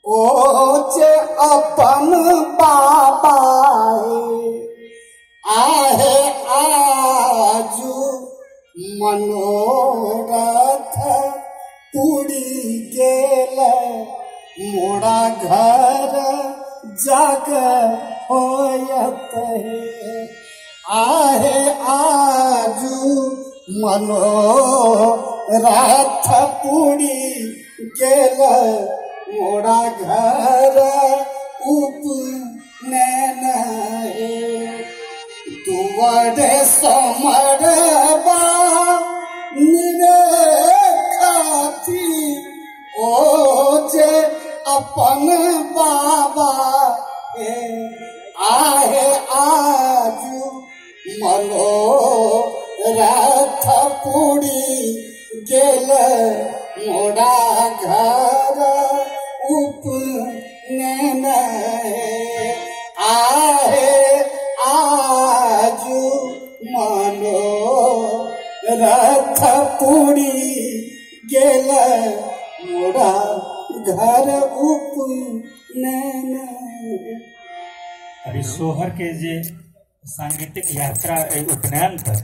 ओ जे अपन बाबा आहे आजू मनोरथ पूरी गेल मोरा घर जग होयत हे। आहे आजू मनोरथ पूरी गेल मोरा घर उपनयन हे। दुआरे समरबा निरखाती ओ जे अपन बाबा हे। आहे आजू मनोरथ पूरी गेल मोरा घर उपनयन हे। आहे आजू मनोरथ पूरी गेल मोरा घर उपनयन। अभी सोहर के जे सांगीतिक यात्रा उपनयन पर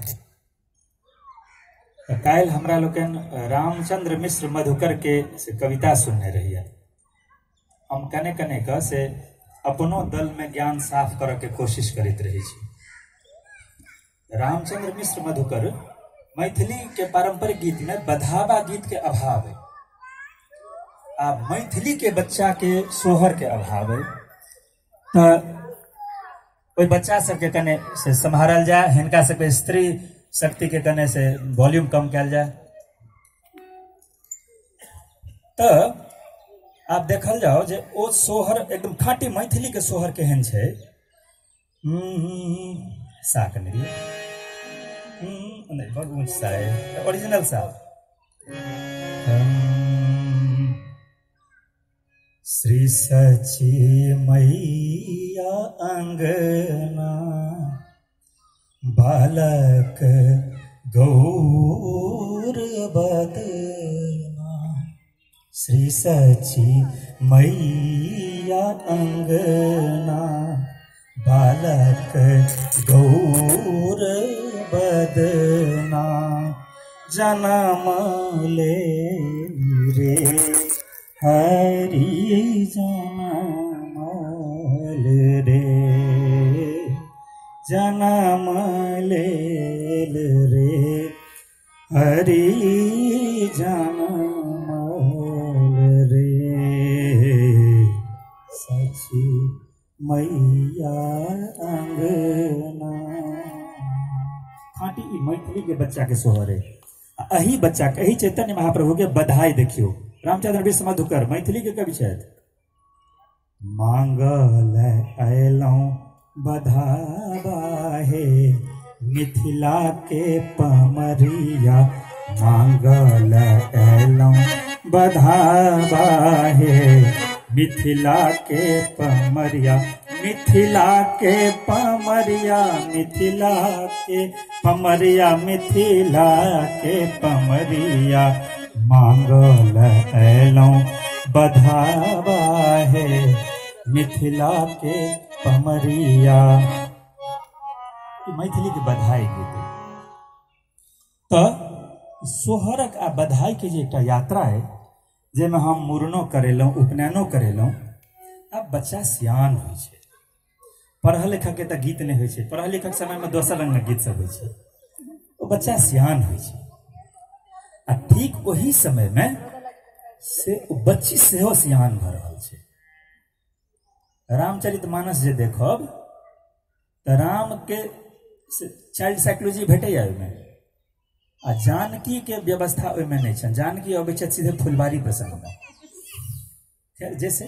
काल्हि हमरा लोकनि रामचंद्र मिश्र मधुकर के से कविता सुनने रहिए। हम कने कने के से अपनो दल में ज्ञान साफ करऽ के कोशिश करैत रहै छी। रामचंद्र मिश्र मधुकर मैथिली के पारंपरिक गीत में बधावा गीत के अभाव है आ मैथिली के बच्चा के सोहर के अभाव है, तऽ ओहि बच्चा सबके कने से सम्हारल जाय, हिनका सबके स्त्री शक्ति के कने से वॉल्यूम कम कयल जाय। तऽ आब देखल जाओ जे ओ सोहर एकदम खाँटी मैथिली के सोहर केहन छै। सा कने दियौ, नहीं बड़ ऊँच सा है, ओरिजिनल सा। श्री सची मैया अंगना बालक गौर बदना। श्री सची मैया अंगना बालक गौर बदना। जनम ले रे हरि जनम रे, जनम लेल रे हरि जनम रे। सची मैया अंगना। खाँटी मैथिली के बच्चा के सोहर है। अही बच्चा के, अही चैतन्य महाप्रभु के बधाई देखियो। रामचंद्र मिश्र मधुकर मैथिली के कवि छथि। मांगल अयलहुँ बधावा हे मिथिला के पमरिया। मांगल अयलहुँ बधावा हे मिथिला के पमरिया। मिथिला के पमरिया, मिथिला के पमरिया, मिथिला के पमरिया। मांगल अयलहुँ बधावा हे मिथिला के पमरिया। मैथिली के बधाई गीत। तऽ सोहरक आ बधाई के जे एकटा यात्रा है जाहिमे हम मुड़नो करेलहुँ, उपनयनो करेलहुँ। आब बच्चा सियान होइ छै, पढ़ल लिखल के तऽ गीत नहि होइ छै, पढ़ल लिखल समयमे दोसर रंगक गीत सब होइ छै। ओ बच्चा सियान होइ छै आ ठीक ओही समयमे से ओ बच्ची सेहो सियान भऽ रहल छै। रामचरित मानस जे देखब तऽ रामके चाइल्ड साइकोलॉजी भेटैया ओहिमे, आ जानकी के व्यवस्था ओहिमे नहि छनि। जानकी अबै छथि सीधे फुलबारी प्रसंगमे। खैर जैसे